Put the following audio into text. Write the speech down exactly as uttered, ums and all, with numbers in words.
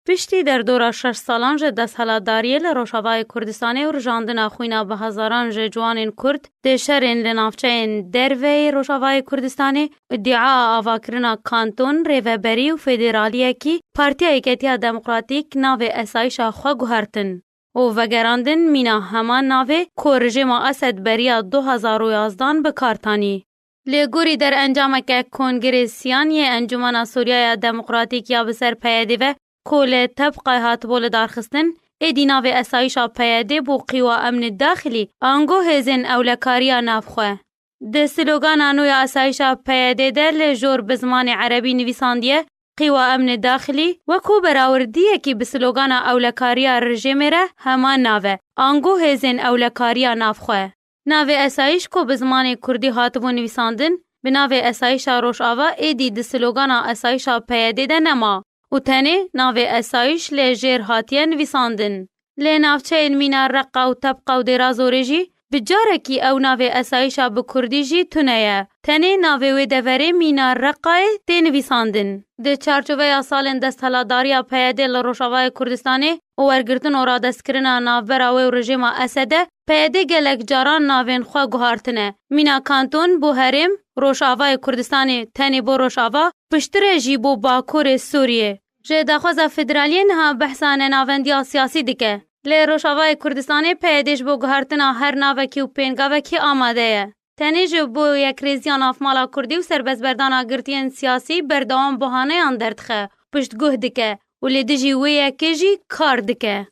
Piştî derdora şeş salan ji desthilatdariyê li Rojavayê Kurdistanê û rijandina xwîna bi hezaran ji ciwanên Kurd di şerên li navçeyên derveyî Rojavayê Kurdistanê, îdia avakirina kanton, rêveberî û federaliyekî, Partiya Yeketiya Demokratîk navê esayîşa xwe guhertin û vegerandin mîna heman navê ku rejîma Esed beriya du hazar û yazdan bi kar tanî. Lê gorî derencameke Kongrê Siyan yê Encûmena Sûriya ya Demokratîk ya bi ser P Y D ve ku li Tebqay hatibû lidarxistin, êdî navê esayîşa P Y D bû Qîwa Emnê Daxilî, ango Hêzên Ewlekariya Navxwe. Di slogana nû ya esayîşa P Y D de li jor bi zimanê erebî nivîsandiye, Qîwa Emnê Daxilî, wekû berawirdiyekî bi slogana ewlekariya rejîmê re heman nav e, ango Hêzên Ewlekariya Navxwe. Navê esayîş ku bi zimanê kurdî hatibû nivîsandin, bi navê Esayîşa Rojava êdî di slogana esayîşa P Y D de nema û tenê navê esayîş lê jêr hatiye nivîsandin. Lê navçeyên mîna Reqa û Tebqa û Dêra Zorê jî bi carekî ew navê esayîşa bi kurdî jî tune ye. Tenê navê wê deverê mîna Reqayê tê nivîsandin. Di çarçoveya salên desthilatdariya P Y D li Rojavayê Kurdistanê û wergirtin û radestkirina navbera wê û rejîma Esede, P Y D gelek caran navên xwe guhartine. Mîna kanton bo herêm, Rojavayê Kurdistanê tenê bo Rojava, piştre jî bo Bakurê Sûriyê. Ji daxwaza federaliyê niha behsa nenavendiya siyasî dike. Li Rojavayê Kurdistanê P Y D ji bo guhertina her navekî û pêngavekî amade ye. Tenê ji bo yekrêziya navmala kurdî û serbestberdana girtiyên siyasî berdewam bahaneyan derdixe, piştguh dike û li dijî wê yekê jî kar dike.